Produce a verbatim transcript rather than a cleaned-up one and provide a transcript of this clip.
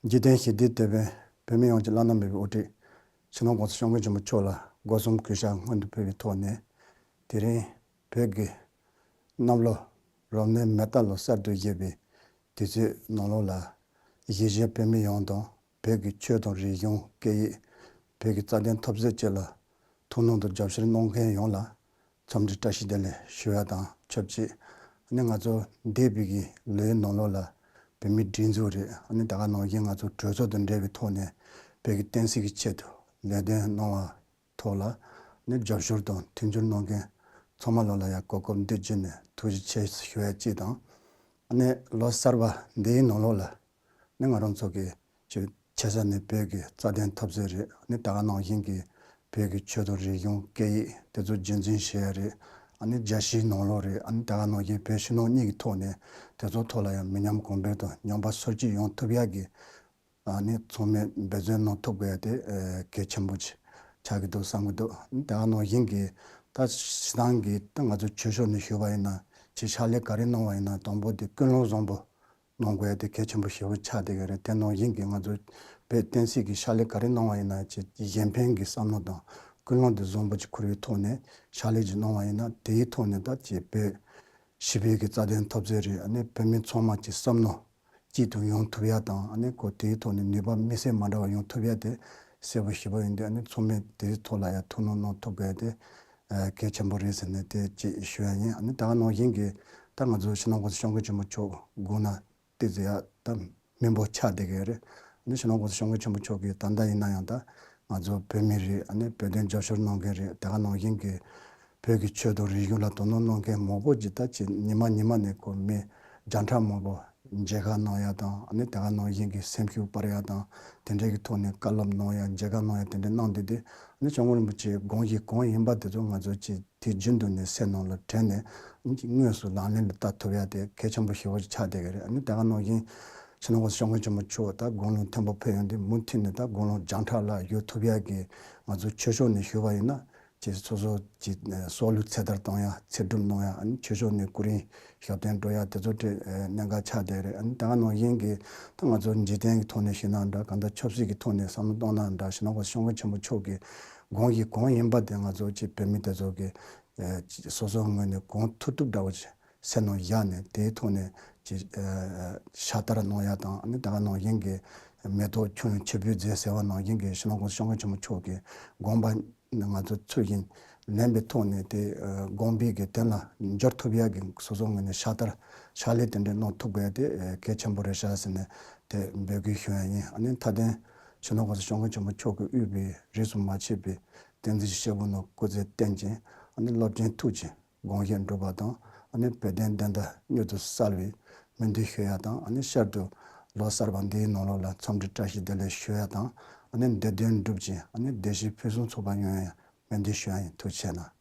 འཇིག་རྟེན་ཞི་བདེའི་དེད་དཔོན་བོད་མི་ཡོངས་ཀྱི་བླ་ན་མེད་པའི་དབུ་ཁྲིད་སྤྱི་ནོར་༸གོང་ས་༸སྐྱབས་མགོན་ཆེན་པོ་མཆོག་ལ་སྒོ་གསུམ་གུས་ཕྱག་སྔོན་དུ་ཕུལ་བའི་ཐོག་ནས། དེ་རིང་བོད་ཀྱི་གནམ་ལོ་རབ་གནས་མེ་རྟ་ལོ་གསར་དུ་བཞད་པའི་དུས་ཚོད་ནང་ལོགས་ལ། གཞིས་བྱེས་བོད་མི་ཡོངས་དང་བོད་ཀྱི་ཆོས་དང་རིག་གཞུང་སྐད་ཡིག་བོད་ཀྱི་རྩ་དོན་འཐབ་རྩོད་བཅས་ལ་ཐུགས་སྣང་དང་རྒྱབ་སྐྱོར་གནང་མཁན་ཡོངས་ལ་འཚམས་འདྲི་བཀྲ་ཤིས་བདེ་ལེགས་ཞུ་ཡ་དང་ཆབས་ཅིག་ཨ་ནི་ང་ཚོ་འདས་པའི་གི་ལོའི་ནང་ལོགས་ལ་བོད་མིའི་སྒྲིག་འཛུགས་རེད། ཨ་ནི་ད་ག་ནང་བཞིན་ང་ཚོ་གྲོས་ཚོགས་དང་འབྲེལ་བའི་ཐོག་ནས་བོད་ཀྱི་བསྟན་སྲིད་ཀྱི་ཆེད་དུ་ལས་དོན་གནང་བ་ཐོག་ལ་ནི་རྒྱབ་སྐྱོར་དང་མཐུན་འགྱུར་གནང་མཁན་ཚང་མ་ལོ་ལ་ཡང་གོ་སྐབས་འདི་བརྒྱུད་ནས་ཐུགས་རྗེ་ཆེ་ཞུ་ཡ་གཅིག་དང་། ཨ་ནི་ལོ་གསར་པ་འདིའི་ནང་ལོགས་ལ་ནི་ང་རང་ཚོ་གི་ཆེ་ཆེ་ས་ནས་བོད་ཀྱི་རྩ་དོན་འཐབ་རྩོད་རེད། ནི་ད་ག་ནང་བཞིན་གྱི་བོད་ཀྱི་ཆོས་དང་རིག་གཞུང་སྐད་ཡིག་དེ་ཚོ་རྒྱུན་འཛིན་བྱེད་ཡ་རེད། ཨ་ནི་རྒྱལ་སྤྱིའི་ནང་ལོགས་རེད། ཨ་ནི་ད་ག་ནང་བཞིན་བོད་ཕྱི་ནང་གཉིས་ཀྱི་ཐོག་ནས་དེ་ཚོ་ཐོག་ལ་ཡང་མི་ཉམས་གོང་འཕེལ་དང་ཉམས་པ་སོར་ཆུད་ཡོང་ཐུབ་ཡ་གི་ཨ་ནི་ཚང་མས་འབད་བརྩོན་གནང་ཐུབ་དགོས་ཡ་དེ་ཨ་གལ་ཆེན་པོ་ཆགས་ཀྱི་འདུག་བསམ་གྱི་འདུག་ད་ག་ནང་བཞིན་གྱི་ད་སྤྱིར་བཏང་གི་ད་ང་ཚོ་ཆོས་ཕྱོགས་ནས་ཞུས་པ་ཡིན་ན་ཅིག་ཕྱག་ལས་ག་རེ་གནང་བ་ཡིན་ན་དང་པོ་དེ་ཀུན་སློང་བཟང་པོ་གནང་དགོས་ཡ་དེ་གལ་ཆེན་པོ་ཞེ་པོ་ཆགས་བསྡད་ཀྱི་རེད། དེ་ནང་བཞིན་གྱི་ང་ཚོ་བོད་བསྟན་སྲིད་ཀྱི་ཕྱག་ལས་ག་རེ་གནང་བ་ཡིན་ན་ཅིག་གཞན་ཕན་གྱི་བསམ་བློ་དང་ཀུན་སློང་དེ་བཟང་པོ་ཅིག་འཁུར་བའི་ཐོག་ནས་ཕྱག་ལས་ཅིག་གནང་བ་ཡིན་ན་དེའི་ཐོག་ནས་ད་ཅིག་བོད་ཞི་བའི་གི་རྩ་དོན་འཐབ་རྩོད་རེད། ཨ་ནི་བོད་མི་ཚང་མ་གྱི་བསམ་མནོ་གཅིག་ཏུ་ཡོང་ཐུབ་ཡ་དང་། ཨ་ནི་ཁོ་དེའི་ཐོག་ནས་ནུས་པ་དམིགས་བསལ་མ་འདྲ་བ་ཡོང་ཐུབ་ཡ་དེ་གསལ་པོ་ཞེ་པོ་ཡིན་དུས། ཨ་ནི་ཚང་མས་དེའི་ཐོག་ལ་ཡ་ཐུགས་སྣང་གནང་ཐུབ་དགོས་ཡ་དེ་ཨ་གལ་ཆེན་པོ་རེད་ཟེར་ནས་དེ་གཅིག་ཞུ་ཡ་ཡིན། ཨ་ནི་ད་ག་ནང་བཞིན་གྱི་ད་ང་ཚོ་སྤྱི་ནོར་༸གོང་ས་༸སྐྱབས་མགོན་ཆེན་པོ་མཆོག་དགོངས་ན། ཏོག་ཙམ་ཡ་ད་མི་འབོར་ཆགས་བསྡད་ཀྱི་རེད། ཨ་ནི་སྤྱི་ནོར་༸གོང་ས་༸སྐྱབས་མགོན་ཆེན་པོ་མཆོག་གིས་ད་ལྟ་ཡིན་ན་ཡང་ད་ང་ཚོ་བོད་མི་རིགས་ཨ་ནི་བོད་དོན་རྒྱབ་སྐྱོར་གནང་མཁན་རེད། དེ་ག་ནང་བཞིན་གྱི་བོད་ཀྱི་ཆོས་དང་རིག་གཞུང་ལ་དོ་སྣང་གནང་མཁན་མང་པོ་ཅིག་ད་ཅིག་ཉི་མ་ཉི་མ་ནས་ཁོ་མི་བརྒྱ་ཕྲག་མང་པོ་མཇལ་ཁ་གནང་ཡ་དང་། ཨ་ནི་དེ་ག་ནང་བཞིན་གྱི་སེམས་ཤུགས་སྤར་ཡ་དང་དེ་འདྲའི་གི་ཐོག་ནས་བཀའ་སློབ་གནང་ཡ་མཇལ་ཁ་གནང་ཡ་དེ་འདྲ་གནང་བསྡད་དེ། ཨ་ནི་སྐྱབས་མགོན་རིན་པོ་ཆེའི་དགོངས་གཞི་གང་ཡིན་པ་དེ་ཚོ་ང་ཚོ་ཅིག་དེ་རྒྱུན་དུ་ནས་སེམས་ནང་ལ་དྲན་ནས་དངོས་སུ་ལག་ལེན་དུ་བསྟར་ཐུབ་ཡ་དེ་གལ་ཆེན་པོ་ཞེ་པོ་ཅིག་ཆགས་བསྡད་ཀྱི་རེད། ཨ་ནི་དེ་ག་ནང་བཞིན་སྤྱི་ནོར་༸གོང་ས་༸སྐྱབས་མགོན་ཆེན་པོ་མཆོག་ད་དགུང་ལོ་མཐོན་པོ་ཕེབས་ཡོང་དུས་མུ་མཐུད་ནས་ད་དགུང་ལོ་བརྒྱ་ཕྲག་ལ་ཡོད་ཐུབ་ཡ་གི་ང་ཚོ་ཆོས་ཕྱོགས་ནས་ཞུས་པ་ཡིན་ན་ཅིག་སོ་སོ་ཅིག་སྲོག་བླུ་ཚེ་ཐར་གཏོང་ཡ་ཚེ་སྒྲུབ་གནང་ཡ། ཨ་ནི་ཆོས་ཕྱོགས་ནས་སྐུ་རིམ་ཞབས་བརྟན་འགྲོ་ཡ་དེ་ཚོ་དེ་གནད་འགག་ཆགས་བསྡད་རེད། ཨ་ནི་དེ་ག་ནང་བཞིན་གྱི་ད་ང་ཚོ་འཇིག་རྟེན་གྱི་ཐོག་ནས་ཞུས་ན་འདྲ། གང་ལྟར་ཆབ་སྲིད་ཀྱི་ཐོག་ནས་བསམ་བློ་གཏོང་ན་འདྲ། སྤྱི་ནོར་༸གོང་ས་༸སྐྱབས་མགོན་ཆེན་པོ་མཆོག་གི་དགོངས་གཞི་གང་ཡིན་པ་དེ་ང་ཚོ་ཅིག་བོད་མི་དེ་ཚོ་གི་ཨེ་ཅིག་སོ་སོའི་ངོས་ནས་གང་ཐུབ་ཐུབ་འདྲ་བོ་ཅིག་སེམས་ནང་བཞག་ནས་དེའི་ཐོག་ནས་ཅིག་ཨེ་ཕྱག་བསྟར་གནང་ཡ་དང་། ཨ་ནི་དེ་ག་ནང་བཞིན་གྱི་མེ་ཏོག་ཁྱུང་ཆུ་བོའི་རྫས་ཟེར་བ་ནང་བཞིན་གྱི་སྤྱི་ནོར་༸གོང་ས་༸སྐྱབས་མགོན་ཆེན་པོ་མཆོག་གི་དགོངས་པ་ང་ཚོ་ཚུལ་བཞིན་ལེན་པའི་ཐོག་ནས་དེ་ཨེ་དགོངས་པའི་གི་དོན་ལ་འགྱུར་ཐུབ་ཡ་གི་སོ་སོའི་ངོས་ནས་ཕྱག་བསྟར་ཕྱག་ལས་དེ་འདྲ་གནང་ཐུབ་དགོས་ཡ་དེ་ཨེ་གལ་ཆེན་པོ་རེད་ཤག་ཟེར་ནས་དེ་འབོད་སྐུལ་ཞུ་ཡ་ཡིན། ཨ་ནི་མཐའ་དོན་སྤྱི་ནོར་༸གོང་ས་༸སྐྱབས་མགོན་ཆེན་པོ་མཆོག་གིས་དབུས་པའི་རིས་སུ་མ་ཆད་པའི་བསྟན་འཛིན་སྐྱེས་བུ་རྣམས་སྐུ་ཚེ་བརྟན་ཅིང་། ཨ་ནི་རླབས་ཆེན་ཐུགས་ཀྱི་དགོངས་བཞེད་འགྲུབ་པ་དང་། ཨ་ནི་བོད་དོན་བདེན་མཐའ་མྱུར་དུ་གསལ་བའི་སྨོན་འདུན་ཞུ་ཡ་དང་། ཨ་ནི་བསྐྱར་དུ་ལོ་གསར་པ་འདིའི་ནང་ལོགས་ལ་འཚམས་འདྲི་བཀྲ་ཤིས་བདེ་ལེགས་ཞུ་ཡ་དང་། ཨ་ནི་བདེ་དོན་འགྲུབ་ཅིང་ཨ་ནི་བདེ་སྐྱིད་ཕུན་སུམ་ཚོགས་པ་ཡོང་ཡ་སྨོན་འདུན་ཞུ་ཡ་ཡིན། ཐུགས་རྗེ་གནང་།